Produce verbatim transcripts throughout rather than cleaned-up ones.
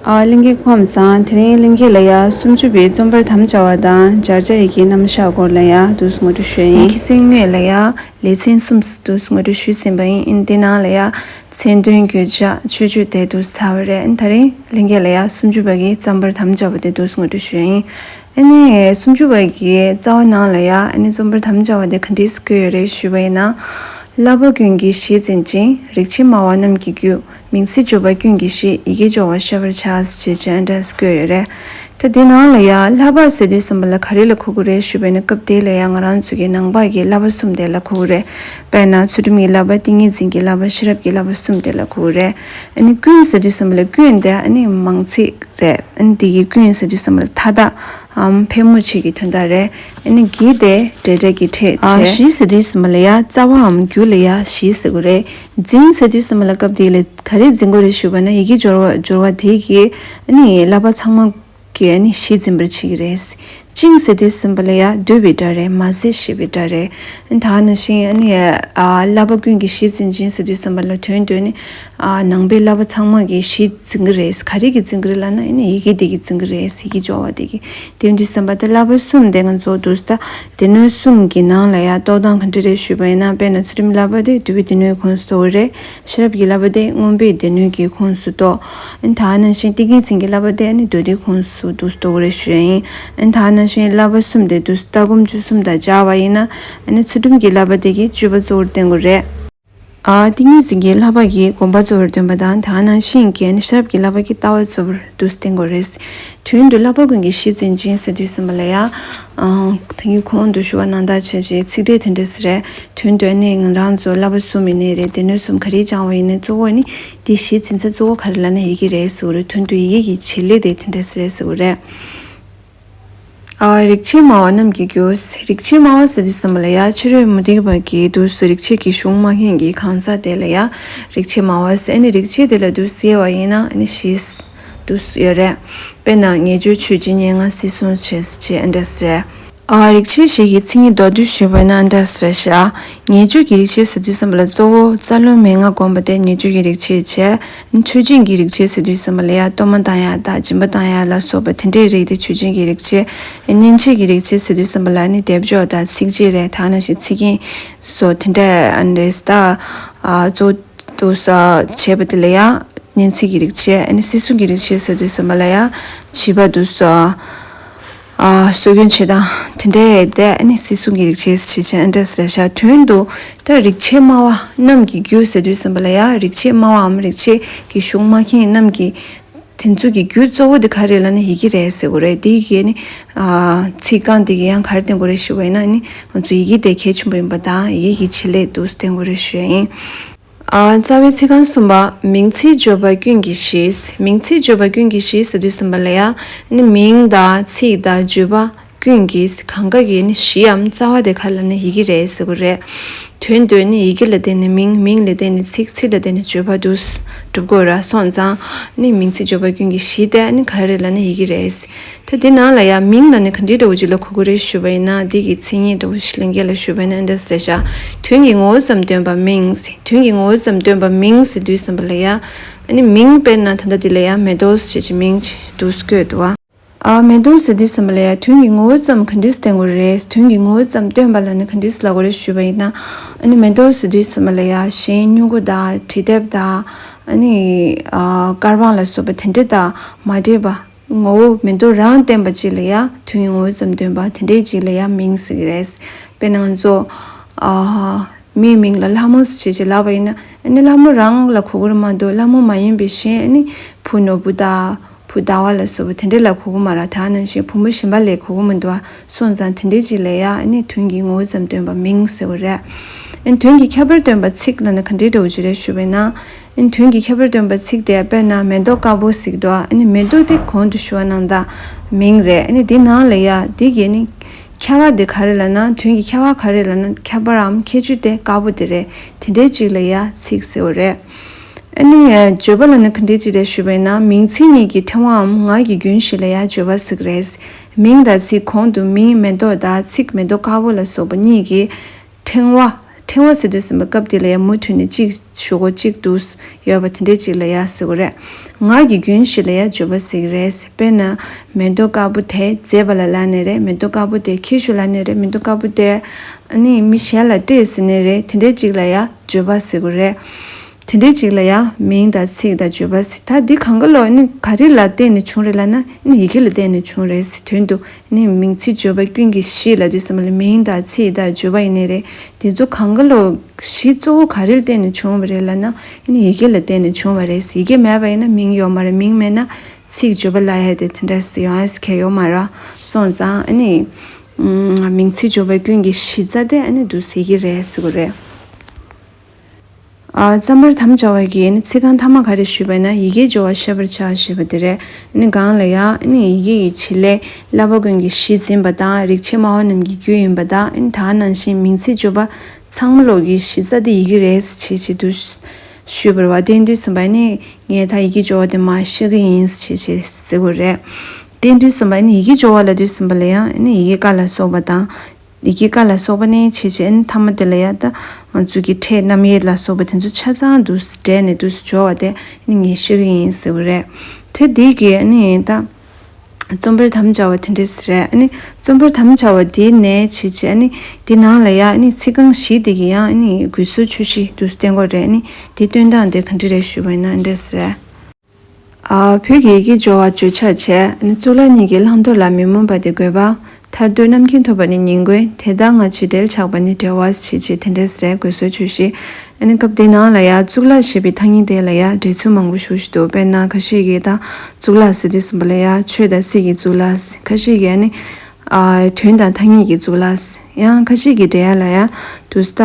ཨ། ལྷན་རྒྱས་སྐུ་ཁམས་བཟང་། དེ་རིང་ལྷན་རྒྱས་ལ་ཡ་སུམ་ཅུ་པའི་རྩོམ་པར་དམ་བཅའ་བ་དང་སྦྱར་བྱ་ཡི་གེའི་རྣམ་གཞག་སྐོར་ལ་ཡ་འདུག་སེ་ངོ་སྤྲོད་ཞུ་ཡ་ཡིན། ཁ་སང་སྔོན་ལ་ཡ་ལེ་ཚན་གསུམ་འདུག་སེ་ངོ་སྤྲོད་ཞུས་ཟིན་པ་ཡིན། ཨ་ནི་དེ་ནང་ལ་ཡ་མཚན་དོན་བརྗོད་བྱ་མཆོད་བརྗོད་དེ་འདུག་སེ་ཚར་བ་རེད། ཨ་ནི་དེ་རིང་ལྷན་རྒྱས་ལ་ཡ་སུམ་ཅུ་པ་གི་རྩོམ་པར་དམ་བཅའ་བ་དེ་འདུག་སེ་ངོ་སྤྲོད་ཞུ་ཡ་ཡིན། ཨ་ནི་སུམ་ཅུ་པ་གི་རྩ་བ་ནང་ལ་ཡ་ཨ་ནི་རྩོམ་པར་དམ་བཅའ་བ་དེ་ག་འདྲས་བཀོད་ཡོད་རེད་ཞུས་པ་ཡིན་ན། བསླབ་པ་ཀུན་གྱི་གཞི་འཛིན་ཅིང་། རིག་བྱེད་སྨྲ་བ་རྣམས་ཀྱི་རྒྱུ། མིང་ཚིག་བརྗོད་པ་ཀུན་གྱི་གཞི། ཡི་གེ་སྦྱོར་བ་ཤེས་པར་བྱ། ཞེས་བྱས་འདྲ་བཀོད་ཡོད་རེད། ད་དེ་ནང་ལ་ཡ་བསླབ་པ་ཟེར་དུས་ཙམ་པ་ལ་ག་རེ་ལ་གོ་གི་རེད་ཞུས་པ་ཡིན་ན། སྐབས་དེ་ལ་ཡ་ང་རང་ཚོ་གི་ནང་པ་གི་བསླབ་པ་གསུམ་དེ་ལ་གོ་གི་རེད། དཔེར་ན་ཚུལ་ཁྲིམས་ཀྱི་བསླབ་པ། ཏིང་ངེ་འཛིན་གྱི་བསླབ་པ། ཤེས་རབ་ཀྱི་བསླབ་པ་གསུམ་དེ་ལ་གོ་གི་རེད། ཨ་ནི་ཀུན་ཟེར་དུས་ཙམ་པ་ལ་ཀུན་དེ་ཨ་ནི་མང་ཚིག་རེད། ཨ་ནི་དེ་གི་ཀུན་ཟེར་དུས་ཙམ་པ་ལ་མཐའ་དག་འམ་ཕལ་མོ་ཆེ་གི་དོན་དག་རེད། ཨ་ནི་གྱི་དེ་འབྲེལ་སྒྲ་གི་ཕྲད་བྱས། གཞི་ཟེར་དུས་ཙམ་པ་ལ་ཡ་རྩ་བའམ་རྒྱུ་ལ་ཡ་གཞི་ཟེར་གི་རེད། འཛིན་ཟེར་དུས་ཙམ་པ་ལ་སྐབས་དེ་ལ་ག་རེ་འཛིན་དགོས་རེད་ཞུས་པ་ན། ཡི་གེ་སྦྱོར་བ་སྦྱོར་བ་དེ་གི་ཨ་ནི་བསླབ་པ་ཚང་མ་གི་ཨ་ནི་གཞི་འཛིན་པར་བྱེད་ཀྱི་རེད། ཅིང་ཟེར་དུས་ཙམ་པ་ལ་ཡ་འདུས་པའི་སྒྲ་རེད། མ་ཟད་ཞེས་པའི་སྒྲ་རེད། ཨ་ནི་ད་ནང་བཞིན་ཨ་ནི་ཨ་བསླབ་པ་ཀུན་གྱི་གཞི་འཛིན་ཅིང་ཟེར་དུས་ཙམ་པ་ལ་དོན་དུ་ནི་ཨ་ནང་པའི་བསླབ་པ་ཚང་མ་གི་གཞི་འཛིན་གི་རེད། ག་རེ་གི་འཛིན་གི་རེད་ལབ་ན། ཨ་ནི་ཡི་གེ་དེ་གི་འཛིན་གི་རེད། ཡི་གེ་སྦྱོར་བ་དེ་གི། དེ་འདྲ་བསམ་པ་དེ་བསླབ་པ་གསུམ་དེ་ང་ཚོ་འདུག་སེ་ད་སྡེ་སྣོད་གསུམ་གྱི་ནང་ལ་ཡ་གཏོགས་སྟངས་ག་འདྲ་རེད་ཞུས་པ་ཡིན་ན། དཔེར་ན་ཚུལ་ཁྲིམས་བསླབ་པ་དེ་འདུལ་བའི་སྡེ་སྣོད་ཁོངས་སུ་གཏོགས་རེད། ཤེས་རབ་ཀྱི་བསླབ་པ་དེ་མངོན་པའི་སྡེ་སྣོད་ཀྱི་ཁོངས་སུ་གཏོགས། ཨ་ནི་ད་ནང་བཞིན་ཏིང་ངེ་འཛིན་གྱི་བསླབ་པ་དེ་ཨ་ནི་མདོ་སྡེའི་ཁོངས་སུ་འདུག་སེ་གཏོགས་རེད་ཞུ་ཡ་ཡིན། ཨ་ནི་ད་ནང་བཞིན་བསླབ་པ་གསུམ་དེ་འདུག་སེ་ལྟ་སྒོམ་སྤྱོད་གསུམ་དང་སྦྱར་བ་ཡིན་ན། ཨ་ནི་ཚུལ་ཁྲིམས་ཀྱི་བསླབ་པ་དེ་གི་སྤྱོད་པ་གཙོ་བོར་བསྟན་དགོས་རེད། ཨ་ཏིང་ངེ་འཛིན་གྱི་བསླབ་པ་གི་སྒོམ་པ་གཙོ་བོར་སྟོན་པ་དང་། ད་ནང་བཞིན་གྱི་ཤེས་རབ་ཀྱི་བསླབ་པ་གི་ལྟ་བ་གཙོ་བོར་འདུག་སེ་བསྟན་དགོས་རེད། དོན་དུ་བསླབ་པ་ཀུན་གྱི་གཞི་འཛིན་ཅིང་ཟེར་དུས་ཙམ་པ་ལ་ཡ། ཨང་། ད་གིན་གོང་དུ་ཞུ་བ་ནང་ལྟར་བྱས་རྗེས་ཚིག་ཕྲད་དེ་འདྲ་ཟེར་རེད། དོན་དུ་ནི་ང་རང་ཚོ་བསླབ་པ་གསུམ་ཡིན་ནའི་རེད། སྡེ་སྣོད་གསུམ་ག་རེ་སྦྱང་བ་ཡིན་ནའི་གཙོ་བོ་ནི་དེ་གཞི་འཛིན་ས་གཙོ་བོ་ག་རེ་ལབ་ན་ཡི་གེ་རེད་ཟེར་བ་རེད། དོན་དུ་ཡི་གེ་གི་བྱེད་ལས་དེ་དེ་འདྲ་ཟེར་རེད་ཟེར་བ་རེད། ཨ། རིག་བྱེད་སྨྲ་བ་རྣམས་ཀྱི་རྒྱུ། རིག་བྱེད་སྨྲ་བ་ཟེར་དུས་ཙམ་པ་ལ་ཡ་ཕྱི་རོལ་མུ་སྟེགས་པ་གིས་འདུག་སེ་རིག་བྱེད་ཀྱི་གཞུང་སྨྲ་མཁན་གྱི་གང་ཟག་དེ་ལ་ཡ་རིག་བྱེད་སྨྲ་བ་ཟེར། ཨ་ནི་རིག་བྱེད་དེ་ལ་འདུག་སེ་དབྱེ་བ་ཡིན་ན་ཨ་ནི་བཞི་འདུག་སེ་ཡོད་རེད། དཔེར་ན་ངེས་བརྗོད་ཆོས་ཅན། སྙན་ངག་སིལ་སྲུང་བྱས་བྱས་ཨ་འདྲ་ཟེར། ཨ། རིག་བྱེད་བཞི་གི་མཚན་ཉིད་མདོར་བསྡུས་ཞུས་པ་ཡིན་ན་ཨ་འདྲ་ཟེར་ཤག་ངེས་བརྗོད་ཀྱི་རིག་བྱེད་ཟེར་དུས་ཙམ་པ་ལ་གཙོ་བོ་རྩ་རླུང་མན་ངག་སྒོམ་པ་དེ་ངེས་བརྗོད་ཀྱི་རིག་བྱེད་བྱས། ཆོས་ཅན་གྱི་རིག་བྱེད་ཟེར་དུས་ཙམ་པ་ལ་ཡ་གཏོར་མ་བཏང་ཡ་དང་སྦྱིན་པ་བཏང་ཡ་ལ་སོགས་པ་དེ་འདྲའི་རིགས་དེ་ཆོས་ཅན་གྱི་རིག་བྱེད། མཉེན་ཆས་ཀྱི་རིག་བྱེད་ཟེར་དུས་ཙམ་པ་ལ་ནི་སྡེབ་སྦྱོར་དང་ཚིག་བརྗེ་རེད། ད་ནང་བཞིན་ཚིག་རྒྱན་སོགས་དེ་འདྲ་ཨ་འདྲས་ད་གཙོ་བོ་འདུག་སེ་བྱས་པ་དེ་ལ་ཡ་སྙན་ཚིག་གི་རིག་བྱེད། ཨ་ནི་སིལ་སྲུང་གི་རིག་བྱེད་ཟེར་དུས་ཙམ་པ་ལ་ཡ་བྱིས་པ་འདུག་སེ། ཨ། སྲོལ་རྒྱུན་བྱེད་སྟངས་དེ་འདྲས་དེ་ཨ་ནི་སིལ་སྲུང་གི་རིག་བྱེད་ཞེས་བྱས་ཨ་འདྲས་ཟེར་ཤག་དོན་དུ་ད་རིག་བྱེད་སྨྲ་བ་རྣམས་ཀྱི་རྒྱུ་ཟེར་དུས་ཙམ་པ་ལ་ཡ་རིག་བྱེད་སྨྲ་བའམ་རིག་བྱེད་ཀྱི་གཞུང་སྨྲ་མཁན་རྣམས་ཀྱི་དེ་ཚོ་གི་རྒྱུ་གཙོ་བོ་དེ་ག་རེ་ལབ་ན་ཡི་གེ་རེད་ཟེར་དགོས་རེད། དེ་ཡི་གེ་ནི་ཨ་ཚིག་རྐང་དེ་གི་ཡང་ག་རེ་བསྟན་དགོས་རེད་ཞུ་བ་ཡིན་ན་ནི་ང་ཚོ་ཡི་གེ་དེ་གལ་ཆེན་པོ་ཡིན་པ་དང་ཡི་གེ་གི་བྱེད་ལས་འདུག་སེ་བསྟན་དགོས་རེད་ཞུ་ཡ་ཡིན། ཨ། རྩ་བའི་ཚིག་རྐང་གསུམ་པ། མིང་ཚིག་བརྗོད་པ་ཀུན་གྱི་གཞི། མིང་ཚིག་བརྗོད་པ་ཀུན་གྱི་གཞི་ཟེར་དུས་ཙམ་པ་ལ་ཡ་ནི་མིང་དང་ཚིག་དང་བརྗོད་པ་ཀུན་གྱི་གང་ག་གི་ནི་གཞིའམ་རྩ་བ་དེ་ག་ལ་ནི་ཡི་གེ་རེད་ཟེར་དགོས་རེད། དོན་དུ་ནི་ཡི་གེ་ལ་བརྟེན་ནས་མིང་། མིང་ལ་བརྟེན་ནས་ཚིག། ཚིག་ལ་བརྟེན་ནས་བརྗོད་པ་དུ་གྲུབ་དགོས་ར་སོང་ཙང་ནི་མིང་ཚིག་བརྗོད་པ་ཀུན་གྱི་གཞི་དེ་ནི་ག་རེ་ལ་ནི་ཡི་གེ་རེད། ད་དེ་ནང་ལ་ཡ་མིང་ལ་ནི་ག་འདྲའི་འདྲ་བོ་ཅིག་ལ་གོ་གི་རེད་ཞུ་བ་ཡིན་ན། འདི་གི་མཚན་ཉིད་འདྲ་བོ་ཞིག་ལེན་མཁན་ལ་ཞུ་བ་ཡིན་ན་འདི་འདྲ་ཟེར་ཤག་དོན་གྱི་ངོ་བོ་ཙམ་སྟོན་པ་མིང་ཟེར། དོན་གྱི་ངོ་བོ་ཙམ་སྟོན་པ་མིང་ཟེར་དུས་ཙམ་པ་ལ་ཡ། ཨ་ནི་མིང་དཔེར་ན་ད་ལྟ་འདི་ལ་ཡ་མེ་ཏོག་ཟེར་གྱི་མིང་ཅིག་འདུག་སེ་བཀོད་འདུག་བ། ཨ། མེ་ཏོག་ཟེར་དུས་ཙམ་པ་ལ་ཡ་དོན་གྱི་ངོ་བོ་ཙམ་ག་འདྲས་སྟོན་དགོས་རེད། དོན་གྱི་ངོ་བོ་ཙམ་སྟོན་པ་ལ་ནི་ག་འདྲས་ལབ་དགོས་རེད་ཞུ་བ་ཡིན་ན། ཨ་ནི་མེ་ཏོག་ཟེར་དུས་ཙམ་པ་ལ་ཡ་གཞན་སྨྱུ་གུ་དང་དྲི་དེབ་དང་ཨ་ནི་ཨ་དཀར་པང་ལ་སོགས་པ་དེ་འདྲས་དང་མ་འདྲེས་པ། ངོ་བོ་མེ་ཏོག་རང་བསྟན་པ་ཅིག་ལ་ཡ་དོན་གྱི་ངོ་བོ་ཙམ་སྟོན་པ་དེ་འདྲས་ཅིག་ལ་ཡ་མིང་ཟེར་གྱི་རེད། དཔེར་ན་ང་ཚོ་ཨ་མིའི་མིང་ལ་ལྷ་མོ་ཟེར་བྱས་ལབ་པ་ཡིན་ན། ཨ་ནི་ལྷ་མོ་རང་ལ་གོ་གི་རེད་མ་གཏོགས་ལྷ་མོ་མ་ཡིན་པའི་གཞན་ཨ་ནི་བུ་ནོར་བུ་དང་བུ་ཟླ་བ་ལ་སོགས་པ་དེ་འདྲས་ལ་གོ་གི་མ་རེད། ད་ནང་བཞིན་བུ་མོ་གཞན་པ་ལ་གོ་གི་མི་འདུག་བ། སོང་ཙང་དེ་འདྲས་ཅིག་ལ་ཡ་ཨ་ནི་དོན་གྱི་ངོ་བོ་ཙམ་སྟོན་པ་མིང་ཟེར་བ་རེད། ཨ་ནི་དོན་གྱི་ཁྱད་པར་སྟོན་པ་ཚིག་ལབ་ན་ག་འདྲའི་འདྲ་བོ་ཅིག་རེད་ཞུ་བ་ཡིན་ན། ཨ་ནི་དོན་གྱི་ཁྱད་པར་སྟོན་པ་ཚིག་དེ་དཔེར་ན་མེ་ཏོག་དཀར་པོ་ཟེར་གྱི་འདུག་ཨ་ནི་མེ་ཏོག་དེ་གོང་དུ་ཞུ་བ་ནང་ལྟར་མིང་རེད། ཨ་ནི་དེ་ནང་ལ་ཡ་དེ་གི་ནི་ཁྱད་པར་དེ་ག་རེ་ལབ་ན། དོན་གྱི་ཁྱད་པར་ག་རེ་ལབ་ན། ཁྱད་པར་རམ་ཁྱད་ཆོས་དེ་དཀར་པོ་དེ་རེད། དེ་འདྲའི་ཅིག་ལ་ཡ་ཚིག་ཟེར་བ་རེད། ཨ་ནི་བརྗོད་པ་ལབ་ན་ག་འདྲའི་ཅིག་རེད་ཞུ་བ་ཡིན་ན། མིང་ཚིག་གཉིས་ཀྱི་ཕྲེང་བའམ་ངག་གི་རྒྱུན་ཞིག་ལ་ཡ་བརྗོད་པ་ཟེར་གྱི་རེད། མིང་དང་ཚིག་གོང་དུ་མིང་མེ་ཏོག་དང་ཚིག་མེ་ཏོག་དཀར་པོ་ལ་སོགས་པ་གཉིས་ཀྱི་ཕྲེང་བ། ཕྲེང་བ་ཟེར་དུས་ཙམ་པ་སྐབས་དེ་ལ་ཡ་མུ་མཐུད་ནས་གཅིག་གཞུག་གུ་གཅིག་ཏུ་ཡོད་པ་དེ་འདྲའི་ཅིག་ལ་ཡ་ཟེར་གྱི་རེད། ངག་གི་རྒྱུན་ཞིག་ལ་ཡང་བརྗོད་པ་ཟེར་གྱི་རེད། དཔེར་ན། མེ་ཏོག་དཀར་པོ་དེ་མཛེས་པ་ལ་ལབ་ནི་རེད། མེ་ཏོག་དཀར་པོ་དེ་ཁྱེར་ཤོག་ལབ་ནི་རེད། མེ་ཏོག་དཀར་པོ་དེ་ཨ་ནི་མི་གཞན་ལ་སྤྲད་ཟེར་ནི་རེད། དེ་འདྲའི་ཅིག་ལ་ཡང་བརྗོད་པ་ཟེར་གྱི་རེད། དེ་འདྲའི་ཅིག་ལ་ཡང་མིང་དང་ཚིག་དང་བརྗོད་པ་ཟེར། ད་འདི་གང་ག་ལོ་ཨ་ནི་ག་རེ་ལ་བརྟེན་ནས་བྱུང་རེད་ལབ་ན། ཨ་ནི་ཡི་གེ་ལ་བརྟེན་ནས་བྱུང་རེད་ཟེར་དོན་དུ། ནི་མིང་ཚིག་བརྗོད་པ་ཀུན་གྱི་གཞི་ལབ་དུས་ཙམ་པ་ལ་མིང་དང་ཚིག་དང་བརྗོད་པ་ཡིན་ནི་རེད། དེ་ཚོ་གང་ག་ལོ་གཞི་གཙོ་བོ་ག་རེ་ལ་བརྟེན་ནས་བྱུང་བ་རེད་ལབ་ན། ཨ་ནི་ཡི་གེ་ལ་བརྟེན་ནས་བྱུང་བ་རེད། ཡི་གེ་མེད་པ་ཡིན་ན་མིང་ཡོད་མ་རེད། མིང་མེད་ན་ཚིག་བརྗོད་པ་ལབ་ཡ་དེ་དེ་འདྲ་ཡོང་ཡ་གལ་ཡོད་མ་རེད། སོང་ཙང་ཨ་ནི་མིང་ཚིག་བརྗོད་པ་ཀུན་གྱི་གཞི་རྩ་དེ་ཨ་ནི་འདུག་ཡི་གེ་རེད་ཟེར་གྱི་རེད། ཨ། རྩོམ་པར་དམ་བཅའ་བ་གིས་ནི་ཚིག་རྐང་ཐ་མ་ག་རེ་ཞུས་པ་ན། ཡི་གེའི་སྦྱོར་བ་ཤེས་པར་བྱ་ཞེས་པ་དེ་རེད། ནི་གང་ལ་ཡང་ནི་ཡི་གེ་ཡི་བྱེད་ལས་བསླབ་པ་ཀུན་གྱི་གཞི་འཛིན་པ་དང་། རིག་བྱེད་སྨྲ་བ་རྣམས་ཀྱི་རྒྱུ་ཡིན་པ་དང་། ནི་ད་ནང་བཞིན་མིང་ཚིག་བརྗོད་པ་ཚང་མ་ལོག་གི་གཞི་རྩ་དེ་ཡི་གེ་རེད་ཅེས་བྱེད་དུ་ཞུས་པར་བ། དེ་དུས་ཙམ་པ་ནི་ངས་ད་ཡི་གེ་སྦྱོར་བ་དེ་མར་བཤད་ཀྱི་ཡིན་ཅེས་བྱེད་ཟེར་དགོས་རེད། དེ་དུས་ཙམ་པ་ནི་ཡི་གེ་སྦྱོར་བ་ལབ་དུས་ཙམ་པ་ལ་ཡང་ནི་ཡི་གེ་ཀ་ལ་སོགས་པ་དང་། ཡི་གེ་ཀ་ལ་སོགས་པ་ནས་བྱས་བྱས་ཨ་ནི་མཐའ་མ་དེ་ལ་ཡ་ད་ང་ཚོ་གི་ཕྲད་རྣམ་དབྱེ་ལ་སོགས་པ་དེ་ཚོ་ཆ་ཚང་དུ་འདྲེས་ནས་དུ་སྦྱོར་བ་དེ་ཨ་ནི་ངས་ཤེས་ཀྱི་ཡིན་ཟེར་བ་རེད། དེ་འདི་གི་ཨ་ནི་ད་རྩོམ་པར་དམ་བཅའ་བ་དེ་འདྲས་རེད། ཨ་ནི་རྩོམ་པར་དམ་བཅའ་བ་དེ་ནས་བྱས་བྱས་ཨ་ནི་དེ་ནང་ལ་ཡ་ཨ་ནི་ཚིག་རྐང་བཞི་དེ་གི་ཡང་ཨ་ནི་དགོས་སྲོལ་ཆོས་གཞི་དུ་བསྟན་དགོས་རེད། ཨ་ནི་དེ་སྟོན་སྟངས་དེ་ག་འདྲ་རེད་ཞུས་པ་ཡིན་ན་ཨ་འདྲས་རེད། ཨ། བོད་ཀྱི་ཡི་གེ་སྦྱོར་བ་བརྗོད་བྱ་བྱས། ཨ་ནི་གཙུག་ལག་གཉིས་ཀྱི་བླང་དོར་ལ་མི་རྨོངས་པ་དེ་དགོས་པ། ཐར་འདོད་རྣམ་མཁྱེན་ཐོབ་པ་ནི་ཉིང་དགོས། དེ་ལྟར་སྔ་ཕྱི་འབྲེལ་ཆགས་པ་ནི་འབྲེལ་བ་ཞེས་བྱས་དེ་འདྲས་རེད། དགོས་སྲོལ་ཆོས་གཞི། ཨ་ནི་སྐབས་དེ་ནང་ལ་ཡ་གཙུག་ལག་ཞེས་པའི་ཐ་སྙད་དེ་ལ་ཡ་འགྲེལ་ཚུལ་མང་པོ་ཞུ་བཞིན་འདུག་དཔེར་ན་ཁ་ཤས་ཀྱིས་ད་གཙུག་ལག་ཟེར་དུས་ཙམ་པ་ལ་ཡ་ཆོས་དང་སྲིད་ཀྱི་གཙུག་ལག་ཟེར། ཁ་ཤས་ཀྱིས་ཨ་ནི་ཨ་དོན་དང་ཐ་སྙད་ཀྱི་གཙུག་ལག་ཟེར། ཡང་ཁ་ཤས་ཀྱིས་འགྲེལ་ཡ་ལ་ཡ་དུས་ད་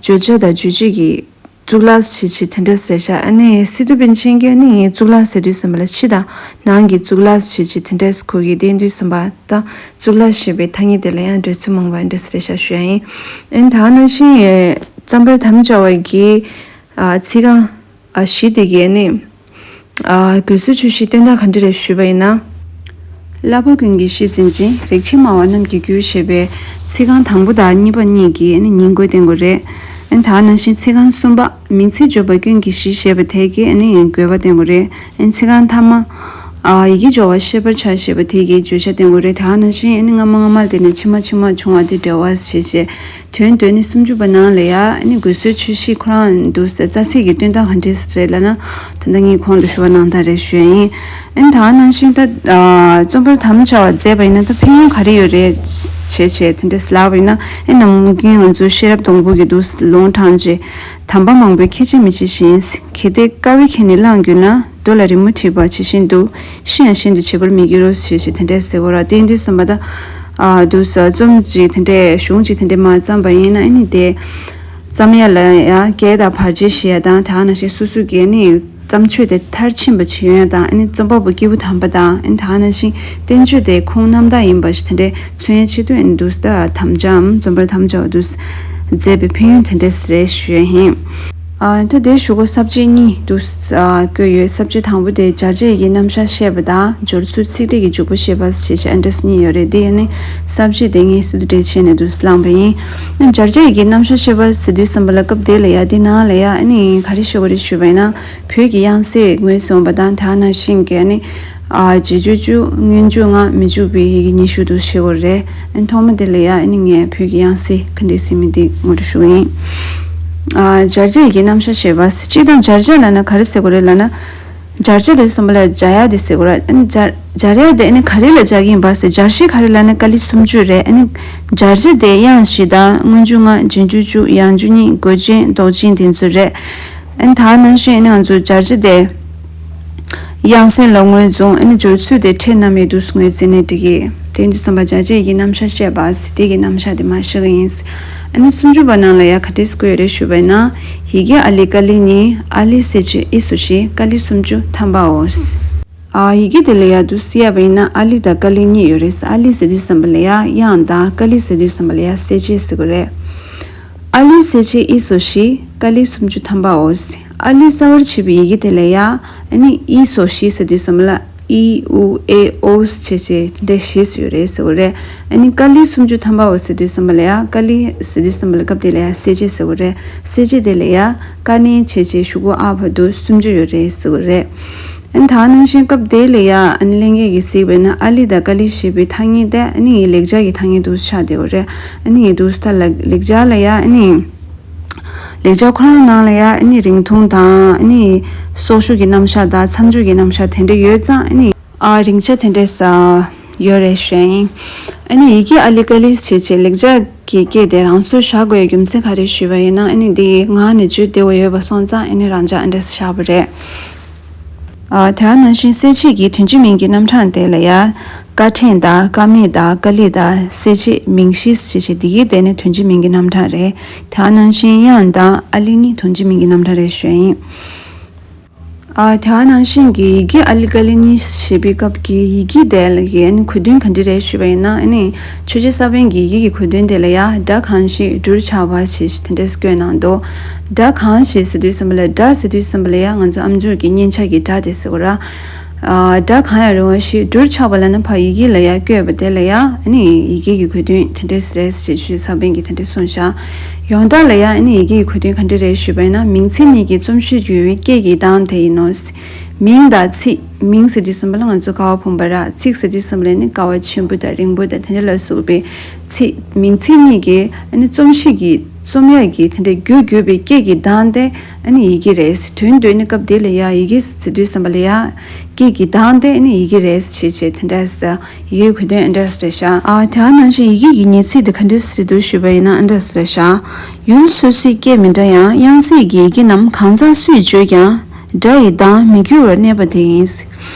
བརྗོད་བྱ་དང་རྗོད་བྱེད་ཀྱི་གཙུག་ལག་ཞེས་བྱས་དེ་འདྲ་ཟེར་ཤག་ཨ་ནི་སི་ཏུ་པཎ་ཆེན་གྱིས་ཨ་ནི་གཙུག་ལག་ཟེར་དུས་ཙམ་པ་ལ་ཕྱི་དང་ནང་གི་གཙུག་ལག་ཞེས་བྱས་དེ་འདྲ་ཁོ་གིས་བསྟན་དུས་ཙམ་པ་ད་གཙུག་ལག་ཞེས་པའི་ཐ་སྙད་དེ་ལ་ཡང་འགྲེལ་ཚུལ་མང་པོ་འདྲ་ཟེར་ཤག་ཞུ་ཡ་ཡིན། ཨ་ནི་ད་ནང་བཞིན་རྩོམ་པར་དམ་བཅའ་བ་གིས་ཨ་ཚིག་རྐང་ཨ་བཞི་དེ་གའི་ཨ་ནི་ཨ་དགོས་སྲོལ་ཆོས་གཞི་སྟོན་སྟངས་ག་འདྲ་རེད་ཞུས་པ་ཡིན་ན། བསླབ་པ་ཀུན་གྱི་གཞི་འཛིན་ཅིང་། རིག་བྱེད་སྨྲ་བ་རྣམས་ཀྱི་རྒྱུ་ཞེས་པའི་ཚིག་རྐང་དང་པོ་དང་གཉིས་པ་གཉིས་ཀྱིས་ཨ་ནི་ཉིང་དགོས་བསྟན་དགོས་རེད། ཨ་ནི་ད་ནང་བཞིན་ཚིག་རྐང་གསུམ་པ་མིང་ཚིག་བརྗོད་པ་ཀུན་གྱི་གཞི་ཞེས་པ་དེ་གིས་ཨ་ནི་དགོས་པ་བསྟན་དགོས་རེད། ཨ་ནི་ཚིག་རྐང་ཐ་མ་ཨ་ཡི་གེ་སྦྱོར་བ་ཤེས་པར་བྱ་ཞེས་པ་དེ་གིས་བརྗོད་བྱ་བསྟན་དགོས་རེད། ད་ནང་བཞིན་ཨ་ནི་སྔ་མ་སྔ་མ་དེ་ནས་ཕྱི་མ་ཕྱི་མ་བྱུང་བ་དེ་འབྲེལ་བ་ཞེས་བྱས། དོན་དོན་ནི་སུམ་ཅུ་པ་ནང་ལ་ཡ་ཨ་ནི་དགོས་སྲོལ་ཆོས་གཞི་ཁོ་རང་འདུག་ཟེར། རྩ་ཚིག་གི་སྟོན་སྟངས་ག་འདྲས་རེད་ལབ་ན། ད་ལྟ་ངས་གོང་དུ་ཞུ་བ་ནང་ལྟར་རེད་ཞུ་ཡ་ཡིན། ཨ་ནི་ད་ནང་བཞིན་ད་ཨ་རྩོམ་པར་དམ་བཅའ་བ་མཛད་པ་ཡིན་ན་ད་ཕན་ཡོན་ག་རེ་ཡོད་རེད་བྱས་བྱས་དེ་འདྲས་ལབ་པ་ཡིན་ན། ཨ་ནི་ནམ་རྒྱུན་ང་ཚོ་ཤེས་རབ་སྡོང་པོ་གི་འདུག་ལུང་དྲངས་རྗེས། དམ་པ་མང་པོས་ཁྱད་ཆོས་མི་ཕྱེད་བཞིན། གལ་ཏེ་དཀའ་བའི་ཁྱེར་ནས་བླངས་གྱུར་ན། རྡོ་ལ་རི་མོ་བྲིས་པ་ཇི་བཞིན་དུ། ཤི་ཡང་ཤིན་ཏུ་བྱེད་པར་མི་འགྱུར་རོ་ཞེས་ཞེས་དེ་འདྲས་ཟེར་བ་ར། དེ་འདྲས་ཟེར་བ་ད། ཨ་དུ་ས་རྩོམ་ཅིག་དེ་འདྲས་གཞུང་ཅིག་དེ་འདྲས་མ་བརྩམས་པ་ཡིན་ན་ཨ་ནི་དེ། བརྩམས་ཡ་ལ་ཡ་རྒྱས་དང་བར་ཆད་བཤད་ཡ་དང་དེ་ནང་བཞིན་སོ་སོ་གིས་ཨ་ནི་བརྩམས་ཆོས་དེ་མཐར་ཕྱིན་པ་བྱེད་ཡོང་ཡ་དང་ཨ་ནི་རྩོམ་པ་པོ་སྐྱེས་བུ་དམ་པ་དང་ཨ་ནི་དེ་ནང་བཞིན་བསྟན་བཅོས་དེ་ཁུངས་རྣམ་དག་ཡིན་པ་ཞིག་དེ་འདྲས་མཚོན་ཡ་ཆེད་དུ་ཨ་ནི་དུ་ས་དམ་བཅའམ་རྩོམ་པར་དམ་བཅའ་བ་དུ་ས་མཛད་པའི་ཕན་ཡོན་དེ་འདྲས་རེད་ཞུ་ཡ་ཡིན། ཨ་ད་དེའི་གཞུག་གུ་ས་བཅད་གཉིས་འདུག་ཨ་བཀོད་ཡོད། ས་བཅད་དང་པོ་དེ་སྦྱར་བྱའི་ཡི་གེའི་རྣམ་གཞག་བཤད་པ་དང་སྦྱོར་ཚུལ་ཚིག་འགྲེལ་གྱི་འཇུག་པ་བཤད་པ་ཞེས་བྱ་ཨ་འདྲས་གཉིས་ཡོད་རེད། དེ་ཡང་ནི་ས་བཅད་དེ་ངས་སི་ཏུ་འགྲེལ་བྱས་ནས་འདུག་བླངས་པ་ཡིན། སྦྱར་བྱའི་ཡི་གེའི་རྣམ་གཞག་བཤད་པ་ཟེར་དུས་ཙམ་པ་ལ་སྐབས་དེ་ལ་ཡ་དེ་ནང་ལ་ཡ་ཨ་ནི་ག་རེ་ཞུ་དགོས་རེད་ཞུས་པ་ཡིན་ན་བོད་ཀྱི་དབྱངས་གསལ་ངོས་བཟུང་བ་དང་དེ་ནང་བཞིན་གྱི་ཨ་ནི་ཨ་རྗེས་འཇུག་བཅུ་སྔོན་འཇུག་ལྔ་མི་འཇུག་པའི་ཡི་གེ་ཉི་ཤུ་དུ་བཤད་དགོས་རེད། ཨ་ནི་ཐོག་མ་དེ་ལ་ཡ་ཨ་ནི་ངས་བོད་ཀྱི་དབྱངས་གསལ་ག་འདྲས་ཟེར་མིན་དེ་ངོ་སྤྲོད་ཞུ་གི་ཡིན། ཨ་སྦྱར་བྱའི་ཡི་གེའི་རྣམ་གཞག་བཤད་པ། སྤྱིར་བཏང་སྦྱར་བྱ་ལབ་ན་ག་རེ་ཟེར་དགོས་རེད་ལབ་ན། སྦྱར་བྱ་དེ་གསུམ་པ་ལ་སྦྱར་ཡ་དེ་ཟེར་དགོས་རེད། ཨ་ནི་སྦྱར་སྦྱར་ཡ་དེ་ཨ་ནི་ག་རེ་ལ་སྦྱར་གྱི་ཡིན་པ་ཟེར། སྦྱར་གཞི་ག་རེ་ལབ་ན་ཀཱ་ལི་སུམ་ཅུ་རེད། ཨ་ནི་སྦྱར་བྱ་དེ་དབྱངས་བཞི་དང་སྔོན་འཇུག་ལྔ་རྗེས་འཇུག་བཅུ་ཡང་འཇུག་གཉིས་འགོད་ཅན་འདོགས་ཅན་དེ་ཚོ་རེད། ཨ་ནི་ད་ནང་བཞིན་ཨ་ནི་ང་ཚོ་སྦྱར་བྱ་དེ་དབྱངས་གསལ་ལ་ངོས་བཟུང་ཨ་ནི་སྦྱོར་ཚུལ་དེ་ཕྲད་རྣམ་དབྱེ་དུ་ངོས་འཛིན་ནས་འགྲིག་གི། དེ་འདི་བསམ་པ་སྦྱར་བྱའི་ཡི་གེའི་རྣམ་གཞག་བཤད་པ་ཟེར་དེ་གི་རྣམ་གཞག་དེ་མར་བཤད་གི་ཡིན། ཨ་ནི་སུམ་ཅུ་པ་ནང་ལ་ཡ་ག་འདྲས་བཀོད་རེད་ཞུས་པ་ཡིན་ན། ཡི་གེ་ཨཱ་ལི་ཀཱ་ལི་ནི། ཨཱ་ལི་གསལ་བྱེད་ཨི་སོ་བཞི། ཀཱ་ལི་སུམ་ཅུ་ཐམ་པའོ། ཨ་ཡི་གེ་དེ་ལ་ཡ་དུ་ས་བྱས་པ་ཡིན་ན་ཨཱ་ལི་དང་ཀཱ་ལི་གཉིས་ཡོད་རེད། ཨཱ་ལི་ཟེར་དུས་ཙམ་པ་ལ་ཡ་དབྱངས་དང་ཀཱ་ལི་ཟེར་དུས་ཙམ་པ་ལ་ཡ་གསལ་བྱེད་ཟེར་གི་རེད། ཨཱ་ལི་གསལ་བྱེད་ཨི་སོ་བཞི། ཀཱ་ལི་སུམ་ཅུ་ཐམ་པའོ། ཨཱ་ལི་གསལ་བར་བྱེད་པའི་ཡི་གེ་དེ་ལ་ཡ་ཨ་ནི་ཨི་སོ་བཞི་ཟེར་དུས་ཙམ་པ་ལ་ཨི་ཨུ་ཨེ་ཨོ་བྱས་བྱས་དེ་འདྲ་བཞི་ཡོད་རེད་ཟེར་གི་རེད། ཨ་ནི་ཀཱ་ལི་སུམ་ཅུ་ཐམ་པའོ་ཟེར་དུས་ཙམ་པ་ལ་ཡ་ཀཱ་ལི་ཟེར་དུས་ཙམ་པ་ལ་སྐབས་དེ་ལ་ཡ་གསལ་བྱེད་ཟེར་གི་རེད། གསལ་བྱེད་དེ་ལ་ཡ་ཀ་ནས་བྱས་བྱས་གཞུག་གུ་ཨ་བར་དུ་སུམ་ཅུ་ཡོད་རེད་ཟེར་གི་རེད། ཨ་ནི་ད་ནང་བཞིན་སྐབས་དེ་ལ་ཡ་ཨ་ནི་ལྷན་རྒྱས་ཀྱིས་གཟིགས་པ་ཡིན་ན་ཨཱ་ལི་དང་ཀཱ་ལི་ཞེས་པའི་ཐ་སྙད་དེ་ཨ་ནི་ལེགས་སྦྱར་གྱི་ཐ་སྙད་དུ་ཆགས་བསྡད་ཡོད་རེད། ཨ་ནི་དུས་ད་ལ་ལེགས་སྦྱར་ལ་ཡ་ཨ་ནི་ལེགས་སྦྱར་ཁོ་རང་ནང་ལ་ཡ་ཨ་ནི་རིང་ཐུང་དང་ཨ་ནི་སོགས་ཞུགས་ཀྱི་རྣམ་གཞག་དང་མཚམས་འཇོག་གི་རྣམ་གཞག་དེ་འདྲ་ཡོད་ཙང་ཨ་ནི། ཨ་རིང་ཆ་དེ་འདྲས་ཡོད་རེད་ཞུ་ཡིན། ཨ་ནི་ཡི་གེ་ཨཱ་ལི་ཀཱ་ལི་བྱས་བྱས་ལེགས་སྦྱར་གྱི་སྐད་དེ་རང་སོར་བཞག་དགོས་རྒྱུ་མཚན་ག་རེ་ཞུས་པ་ཡིན་ན་ཨ་ནི་འདི་ངག་ནས་བརྗོད་བདེ་བོ་ཡོད་པ་སོང་ཙང་ཨ་ནི་རང་འཇགས་ཨ་འདྲས་བཞག་པ་རེད། ཨ་དེ་ནང་བཞིན་གསལ་བྱེད་ཀྱི་དོན་སྤྱི་མིང་གི་རྣམ་གྲངས་དེ་ལ་ཡ་ཀ་ཕྲེང་དང་ཀ་མད་དང་ཀ་ལི་དང་གསལ་བྱེད་མིང་གཞི་ཞེས་བྱས་འདི་གའི་དེ་ནི་དོན་སྤྱི་མིང་གི་རྣམ་གྲངས་རེད། དེ་ནང་བཞིན་དབྱངས་དང་ཨཱ་ལི་ནི་དོན་སྤྱི་མིང་གི་རྣམ་གྲངས་རེད་ཞུ་ཡིན། ཨ་དེ་ནང་བཞིན་གྱི་ཡི་གེ་ཨཱ་ལི་ཀཱ་ལི་གཉིས་ཞེས་པའི་སྐབས་ཀྱི་ཡི་གེ་དེ་ལ་ཡི་ཨ་ནི་གོ་དོན་ག་འདྲ་རེད་ཞུས་པ་ཡིན་ན་ཨ་ནི་ཆོས་རྗེ་ས་པཎ་གྱི་ཡི་གེ་གི་གོ་དོན་དེ་ལ་ཡ་སྒྲ་གང་ཞིག་སྒྲུར་བྱ་བ་ཞེས་དེ་འདྲས་བཀོད་གནང་འདུག་སྒྲ་གང་ཞིག་ཟེར་དུས་ཙམ་པ་ལ་སྒྲ་ཟེར་དུས་ཙམ་པ་ལ་ཡ་ང་ཚོ་ཨམ་ཅོག་གི་མཉེན་ཆས་ཀྱི་སྒྲ་དེ་ཟེར་བ་ར། ཨ་སྒྲ་གང་ཡང་རུང་བ་ཞིག་སྒྲུར་བྱ་བ་ལ་ནི་ཕ་ཡི་གེ་ལ་ཡ་བཀོད་པ་དེ་ལ་ཡ་ཨ་ནི་ཡི་གེ་གི་གོ་དོན་དེ་འདྲས་རེད་ཞེས་ཆོས་རྗེ་ས་པཎ་གྱིས་དེ་འདྲས་གསུངས་བཞག་ཡོངས་གྲགས་ལ་ཡ་ཨ་ནི་ཡི་གེ་ཡི་གོ་དོན་ག་འདྲ་རེད་ཞུས་པ་ཡིན་ན་མིང་ཚིག་གཉིས་ཀྱི་རྩོམ་གཞི་བརྗོད་པའི་སྐད་ཀྱི་གདངས་དེ་ཡིན་ནོ། མིང་དང་ཚིག་མིང་ཟེར་དུས་ཙམ་པ་ལ་ང་ཚོ་ཀ་བ་བུམ་པ་ར་ཚིག་ཟེར་དུས་ཙམ་པ་ལ་ནི་ཀ་བ་ཆེན་པོ་དང་རིང་པོ་དང་དེ་འདྲ་ལ་སོགས་པའི་ཚིག་མིང་ཚིག་གཉིས་ཀྱི་ཨ་ནི་རྩོམ་གཞི་གི་རྩོམ་ཡག་གི་དེ་འདྲ་རྒྱུ་བརྗོད་པའི་སྐད་ཀྱི་གདངས་དེ་ཨ་ནི་ཡི་གེ་རེད། དོན་དུ་ནི་སྐབས་དེ་ལ་ཡ་ཡི་གེ་ཟེར་དུས་ཙམ་པ་ལ་ཡ་སྐད་ཀྱི་གདངས་དེ་ཨ་ནི་ཡི་གེ་རེད་ཞེས་བྱས་དེ་འདྲ་ཟེར། ཡི་གེའི་གོ་དོན་ཨ་འདྲས་རེད་ཤག་ཨ་དེ་ནང་བཞིན་ཡི་གེ་གི་ངེས་ཚིག་དེ་ག་འདྲས་རེད་འདུག་ཞུས་པ་ཡིན་ན་ཨ་འདྲས་རེད་ཤག་ཡུལ་སོ་སོའི་སྐད་མི་འདྲ་ཡང་དབྱངས་གསལ་གྱི་ཡི་གེ་རྣམས་གང་ཟག་སུས་བརྗོད་ཀྱང་སྒྲ་ཡི་གདངས་མི་འགྱུར་བར་གནས་པ་དེ་ཡིན།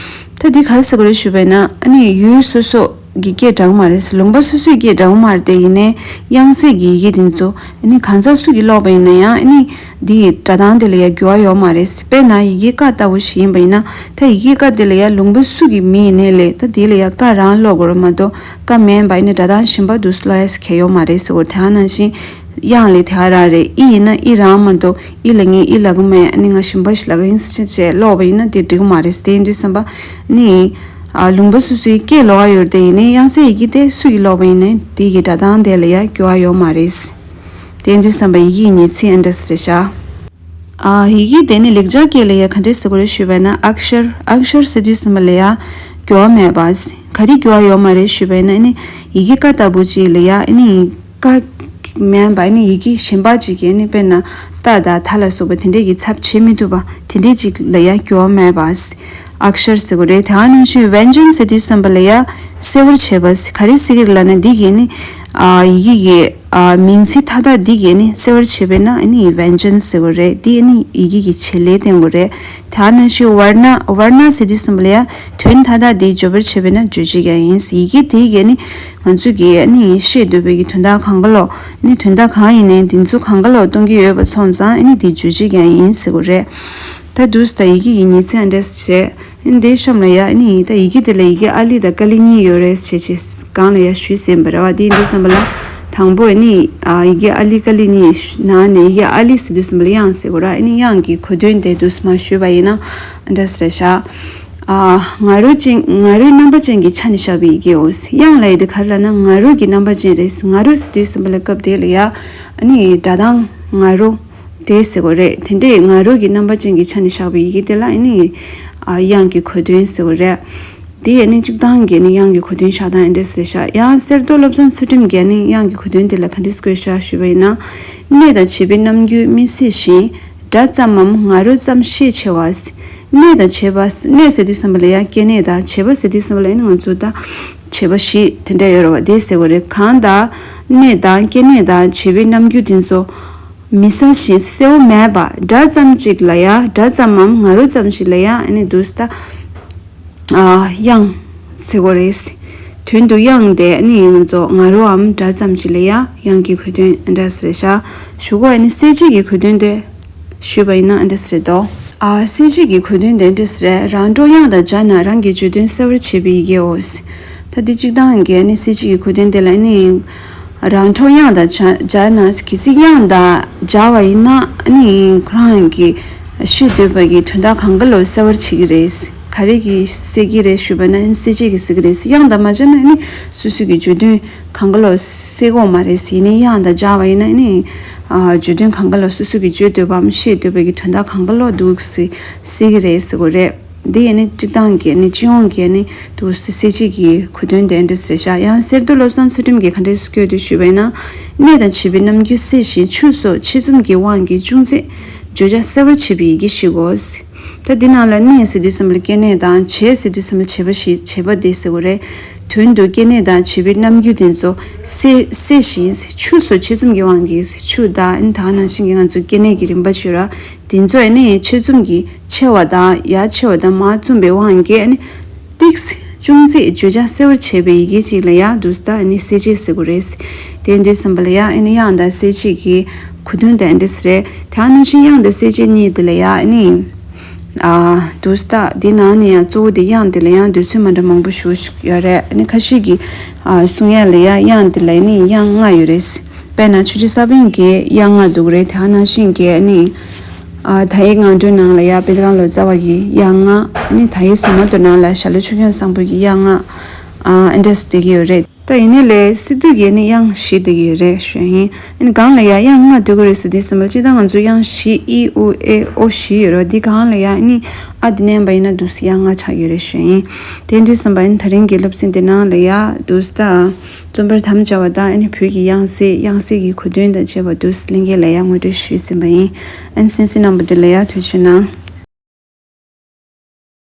ད་འདི་ག་རེ་ཟེར་དགོས་རེད་ཞུས་པ་ཡིན་ན་ཨ་ནི་ཡུལ་སོ་སོ་གི་སྐད་འདྲ་གི་མ་རེད། ལུང་པ་སོ་སོའི་སྐད་འདྲ་གི་མ་རེད་དེ་ཡིན་ནའི་དབྱངས་གསལ་གྱི་ཡི་གེ་དེ་ཚོ་ཨ་ནི་གང་ཟག་སུ་གིས་ཀློག་པ་ཡིན་ན་ཡང་ཨ་ནི་འདི་ཡི་སྒྲ་གདངས་དེ་ལ་ཡང་འགྱུར་བ་ཡོད་མ་རེད། དཔེར་ན་ཡི་གེ་ཀ་ལྟ་བུ་ཞིག་ཡིན་པ་ཡིན་ན་ད་ཡི་གེ་ཀ་དེ་ལ་ཡང་ལུང་པ་སུ་གི་མིང་ཡིན་ནའི་ལས་ད་དེ་ལ་ཡང་ཀ་རང་ཀློག་དགོས་རེད་མ་གཏོགས་ཀ་མིན་པ་ཡིན་ན་སྒྲ་གདངས་གཞན་པ་འདུག་ཀློག་ཡ་གལ་ཡོད་མ་རེད་ཟེར་བ་དེ་ནང་བཞིན་དབྱངས་ལས་དེ་ག་རང་རེད། ཨི་ཡིན་ན་ཨི་རང་མ་གཏོགས་ཨི་ལ་ངས་ཨི་ལབ་གི་མེད། ཨ་ནི་ང་གཞན་པ་ཞིག་ལབ་གི་ཡིན་ཟེར་བྱས་ཀློག་པ་ཡིན་ན་དེ་འགྲིག་གི་མ་རེད། དེ་ཡིན་དུས་ཙམ་པ་ནི། ཨ་ལུང་པ་སོ་སོའི་སྐད་ཀློག་ཡ་ཡོད་རེད་དེ་ཡིན་ནའི་དབྱངས་གསལ་ཡི་གེ་དེ་སུ་གིས་ཀློག་པ་ཡིན་ནའི་དེ་གི་སྒྲ་གདངས་དེ་ལ་ཡ་འགྱུར་བ་ཡོད་མ་རེད། དེ་ཡིན་དུས་ཙམ་པ་ཡི་གེ་ཡི་ངེས་ཚིག་ཨ་འདྲས་རེད་ཤག་ཨ་ཡི་གེ་དེ་ནི་ལེགས་སྦྱར་སྐད་ལ་ཡ་ག་འདྲས་ཟེར་དགོས་རེད་ཞུས་པ་ན་ཨཀ་ཤར། ཨཀ་ཤར་ཟེར་དུས་ཙམ་པ་ལ་ཡ་འགྱུར་བ་མེད་པ། ག་རེ་འགྱུར་བ་ཡོད་མ་རེད་ཞུས་པ་ན་ནི་ཡི་གེ་ཀ་ལྟ་བུ་ཅིག་ལ་ཡ་ནི་ཀ་མེད་པ་ནི་ཡི་གེ་གཞན་པ་ཅིག་གི་ནི་དཔེར་ན་ཏ་དང་ཐ་ལ་སོགས་པ་དེ་འདྲས་ཀྱི་ཚབ་བྱེད་མི་ཐུབ་པ་དེ་འདྲས་ཅིག་ལ་ཡ་འགྱུར་བ་མེད་པ། ཨཀ་ཤར་ཟེར་དགོས་རེད། དེ་ནང་བཞིན་བྱན་ཇན་ཟེར་དུས་ཙམ་པ་ལ་ཡ་གསལ་བར་བྱེད་པ། ག་རེ་ཟེར་གི་རེད་ལབ་ན་འདི་གི་ནི་ཨ་ཡི་གེ་གི་ཨ་མིང་ཚིག་མཐའ་དག་འདི་གི་ནི་གསལ་བར་བྱེད་པས་ན་ཨ་ནི་བྱན་ཇན་ཟེར་དགོས་རེད། འདི་ཨ་ནི་ཡི་གེ་གི་བྱེད་ལས་བསྟན་དགོས་རེད། དེ་ནང་བཞིན་ཝར་ན། ཝར་ན་ཟེར་དུས་ཙམ་པ་ལ་ཡ་དོན་མཐའ་དག་འདི་བརྗོད་པར་བྱེད་པས་ན་རྗོད་བྱེད་ཀྱང་ཡིན། ཡི་གེ་འདི་གི་ནི་ང་ཚོ་གི་ཨ་ནི་ཤེས་འདོད་པའི་གི་དོན་དག་གང་ག་ལོ་ནི་དོན་དག་གང་ཡིན་ནའི་འདི་ཚོ་གང་ག་ལོ་གཏོང་གི་ཡོད་པ་སོང་ཙང་ཨ་ནི་འདི་བརྗོད་བྱེད་ཀྱང་ཡིན་ཟེར་དགོས་རེད། ད་དུས་ད་ཡི་གེ་ཡི་ངེས་ཚིག་ཨ་འདྲས་བྱས། ཨ་ནི་འདིའི་གཤམ་ལ་ཡ་ཨ་ནི་ད་ཡི་གེ་དེ་ལ་ཡི་གེ་ཨཱ་ལི་དང་ཀཱ་ལི་གཉིས་ཡོད་རེད་ཞེས་བྱས་སྒང་ལ་ཡ་ཞུས་ཟིན་པ་རེད་བ། དེ་ཡིན་དུས་ཙམ་པ་ལ་དང་པོ་ཨ་ནི་ཨ་ཡི་གེ་ཨཱ་ལི་ཀཱ་ལི་གཉིས་ནང་ནས་ཡི་གེ་ཨཱ་ལི་ཟེར་དུས་ཙམ་པ་ལ་དབྱངས་ཟེར་དགོས་ར། ཨ་ནི་དབྱངས་ཀྱི་གོ་དོན་དེ་དུས་མ་ཞུས་པ་ཡིན་ན་ཨ་འདྲས་རེད་ཤག་ཨ་ང་རོ་ཅན། ང་རོའི་རྣམ་པ་ཅན་གྱི་ཆ་ནས་བཞག་པའི་ཡི་གེའོ། དབྱངས་ལབ་ཡ་དེ་ག་རེ་ལབ་ན་ང་རོ་གི་རྣམ་པ་ཅན་རེད། ང་རོ་ཟེར་དུས་ཙམ་པ་ལ་སྐབས་དེ་ལ་ཡ་ཨ་ནི་སྒྲ་གདངས་ང་རོ་དེ་ཟེར་དགོས་རེད། དེ་འདྲས་ང་རོ་གི་རྣམ་པ་ཅན་གྱི་ཆ་ནས་བཞག་པའི་ཡི་གེ་དེ་ལ་ཨ་ནི་ཨ་དབྱངས་ཀྱི་གོ་དོན་ཟེར་དགོས་རེད། དེ་ཨ་ནི་སྤྱིར་བཏང་གི་ཨ་ནི་དབྱངས་ཀྱི་གོ་དོན་བཞག་སྟངས་ཨ་འདྲས་ཟེར་ཤག་ཡང་གསེར་མདོག་བློ་བཟང་ཚུལ་ཁྲིམས་ཀྱིས་ཨ་ནི་དབྱངས་ཀྱི་གོ་དོན་དེ་ལ་ག་འདྲས་བཀོད་བཞག་ཞུས་པ་ཡིན་ན། གནས་དང་བྱེད་པའི་རྣམ་འགྱུར་མི་སྲིད་བཞིན། སྒྲ་ཙམ་མམ་ང་རོ་ཙམ་ཤེས་ཆེ་བ། གནས་དང་བྱེད་པ། གནས་ཟེར་དུས་ཙམ་པ་ལ་ཡ་སྐྱེ་གནས་དང་། བྱེད་པ་ཟེར་དུས་ཙམ་པ་ལ་ཡ་ནི་ང་ཚོ་ད་བྱེད་པ་བཞི་དེ་འདྲ་ཡོད་རེད་བ། དེ་ཟེར་བ་རེད། གང་ལྟར་གནས་དང་སྐྱེ་གནས་དང་བྱེད་པའི་རྣམ་འགྱུར་དེ་ཚོ་མི་གསལ་ཞིང་གསལ་བོ་མེད་པ། སྒྲ་ཙམ་ཅིག་ལ་ཡ། སྒྲ་ཙམ་མམ་ང་རོ་ཙམ་ཞིག་ལ་ཡ་ཨ་ནི་དུས་ད་ཨ་དབྱངས་ཟེར་བ་རེད། དོན་དུ་དབྱངས་དེ་ཨ་ནི་ང་ཚོ་ང་རོའམ་སྒྲ་ཙམ་ཞིག་ལ་ཡ་དབྱངས་ཀྱི་གོ་དོན་ཨ་འདྲས་རེད་ཤག་ཞུ་གོ་ཨ་ནི་གསལ་བྱེད་ཀྱི་གོ་དོན་དེ་ཞུས་པ་ཡིན་ན་ཨ་འདྲས་རེད་དོ། ཨ་གསལ་བྱེད་ཀྱི་གོ་དོན་དེ་འདྲས་རེད། རང་གྲོགས་དབྱངས་དང་སྦྱར་ན་རང་གི་བརྗོད་དོན་གསལ་བར་བྱེད་པའི་ཡི་གེའོ། ད་འདི་སྤྱིར་བཏང་གི་ཨ་ནི་གསལ་བྱེད་ཀྱི་གོ་དོན་དེ་ལ་ཨ་ནི་རང་གྲོགས་དབྱངས་དང་སྦྱར་ན་གལ་སྲིད་དབྱངས་དང་སྦྱར་བ་ཡིན་ན་ཨ་ནི་ཁོ་རང་གི་ཤེས་འདོད་པ་གི་དོན་དག་གང་ག་ལོ་གསལ་བར་བྱེད་ཀྱི་རེད། ག་རེ་གིས་གསལ་གྱི་རེད་ཞུས་པ་ན་ཨ་ནི་གསལ་བྱེད་ཀྱིས་གསལ་གྱི་རེད། དབྱངས་དང་མ་སྦྱར་ན་ཨ་ནི་སོ་སོ་གི་བརྗོད་དོན་གང་ག་ལོ་གསལ་གྱི་མ་རེད། ཡིན་ནའི་དབྱངས་དང་སྦྱར་བ་ཡིན་ན་ཨ་ནི་ཨ་བརྗོད་དོན་གང་ག་ལོ་སོ་སོ་གི་བརྗོད་འདོད་པའམ་ཤེས་འདོད་པ་གི་དོན་དག་གང་ག་ལོ་འདུག་སེ་གསལ་གྱི་རེད་ཟེར་དགོས་རེད། འདི་ཡིན་ནི་སྤྱིར་བཏང་གི་ནི་སྤྱི་ཡོངས་ཀྱི་ནི་དུ་གསལ་བྱེད་ཀྱི་གོ་དོན་དེ་འདྲ་ཟེར་ཤག་ཡང་གསེར་རྡོ་བློ་བཟང་ཚུལ་ཁྲིམས་ཀྱིས་ག་འདྲ་བཀོད་འདུག་ཞུས་པ་ཡིན་ན། གནས་དང་བྱེད་པོའི་རྣམ་འགྱུར་གསལ་ཞིང་ཆུ་སོགས་ཕྱེད་འཛུམ་གྱི་དབང་གིས་ཅུང་ཟད་བརྗོད་བྱ་གསལ་བར་བྱེད་པའི་ཡི་གེ་ཞིག་གོ། ད་འདི་ནང་ལ་གནས་ཟེར་དུས་ཙམ་ལ་སྐྱེ་གནས་དང་བྱེད་ཟེར་དུས་ཙམ་ལ་བྱེད་པ་ཞིག་བྱེད་པ་དེ་ཟེར་བ་རེད། དོན་དུ་སྐྱེ་གནས་དང་བྱེད་པོའི་རྣམ་འགྱུར་དེ་ཚོ་གསལ་གསལ་ཞིང་ཆུ་སོགས་ཕྱེད་འཛུམ་གྱི་དབང་གིས་ཆུ་དང་ཨ་ནི་ད་ག་ནང་བཞིན་གྱི་ང་ཚོ་སྐྱེ་གནས་ཀྱི་རིམ་པ་བརྗོད་ར། དེ་ཚོ་ཨ་ནི་ཕྱེད་འཛུམ་གྱི་ཆེ་བ་དང་ཡར་ཆེ་བ་དང་མར་བཙུམ་པའི་དབང་གིས་ཨ་ནི་ཏིག་ཙམ་ཅུང་ཟད་བརྗོད་བྱ་གསལ་བར་བྱེད་པའི་ཡི་གེ་ཅིག་ལ་ཡང་དུས་ད་ཨ་ནི་གསལ་བྱེད་ཟེར་དགོས་རེད། དེ་ཡིན་དུས་ཙམ་པ་ལ་ཡང་ཨ་ནི་དབྱངས་དང་གསལ་བྱེད་ཀྱི་གོ་དོན་དེ་འདྲ་ཟེར་རེད། དེ་ནང་བཞིན་དབྱངས་དང་གསལ་བྱེད་གཉིས་དེ་ལ་ཡང་ཨ་ནི། ཨ། དུས་ད་འདི་ནང་ནས་ཡང་གཙོ་བོ་དེ་དབྱངས་དེ་ལ་ཡང་འདོད་ཚུལ་མ་འདྲ་མང་པོ་ཞིག་ཡོད་རེད། ཨ་ནི་ཁ་ཤས་ཀྱིས་ཨ་གསུང་ཡག་ལ་ཡང་དབྱངས་དེ་ལ་ནི་དབྱངས་ལྔ་ཡོད་རེད། དཔེར་ན་ཆོས་རྗེ་ས་པཎ་གྱི་དབྱངས་ལྔ་འདུག་རེད། དེ་ནང་བཞིན་གྱི་ཨ་ནི། ཨ་དག་ཡིག་ངག་སྒྲོན་ནང་ལ་ཡང་དཔལ་ཁང་ལོ་ཙཱ་བ་གི་དབྱངས་ལྔ། ཨ་ནི་དག་ཡིག་ཟ་མ་ཏོག་ནང་ལ་ཞྭ་ལུ་ཆོས་སྐྱོང་བཟང་པོ་གི་དབྱངས་ལྔ། ཨ་འདྲས་སུ་བསྡད་ཀྱི་ཡོད་རེད། ད་ཡིན་ནའི་ལས་སི་ཏུ་གི་ནི་དབྱངས་བཞི་བསྡད་ཀྱི་ཡོད་རེད་ཞུ་ཡིན། ཨ་ནི་གང་ལ་ཡང་དབྱངས་ལྔ་བསྡུ་གི་རེད་ཟེར་དུས་ཙམ་པ་སྤྱིར་བཏང་ང་ཚོ་དབྱངས་བཞི་ཨི་ཨུ་ཨེ་ཨོ་བཞི་ཡོད་རེད། འདི་གང་ལ་ཡང་ནི་ཨ་འདི་མནན་པ་ཡིན་ན་འདུག་སེ་དབྱངས་ལྔ་ཆགས་ཡོད་རེད་ཞུ་ཡིན། དེ་དུས་ཙམ་པ་ཨ་ནི་ད་རིང་གི་སློབ་ཚན་འདི་ནང་ལ་ཡང་འདུག་སེ་ད་རྩོམ་པར་དམ་བཅའ་བ་དང་ཨ་ནི་བོད་ཀྱི་དབྱངས་གསལ་དབྱངས་གསལ་གྱི་གོ་དོན་དང་བཅས་པ་འདུག་སེ་ལྷན་རྒྱས་ལ་ཡང་ངོ་སྤྲོད་ཞུས་ཟིན་པ་ཡིན། ཨ་ནི་གསན་གཟིགས་གནང་བ་འདི་ལ་ཡང་ཐུགས་རྗེ་གནང་།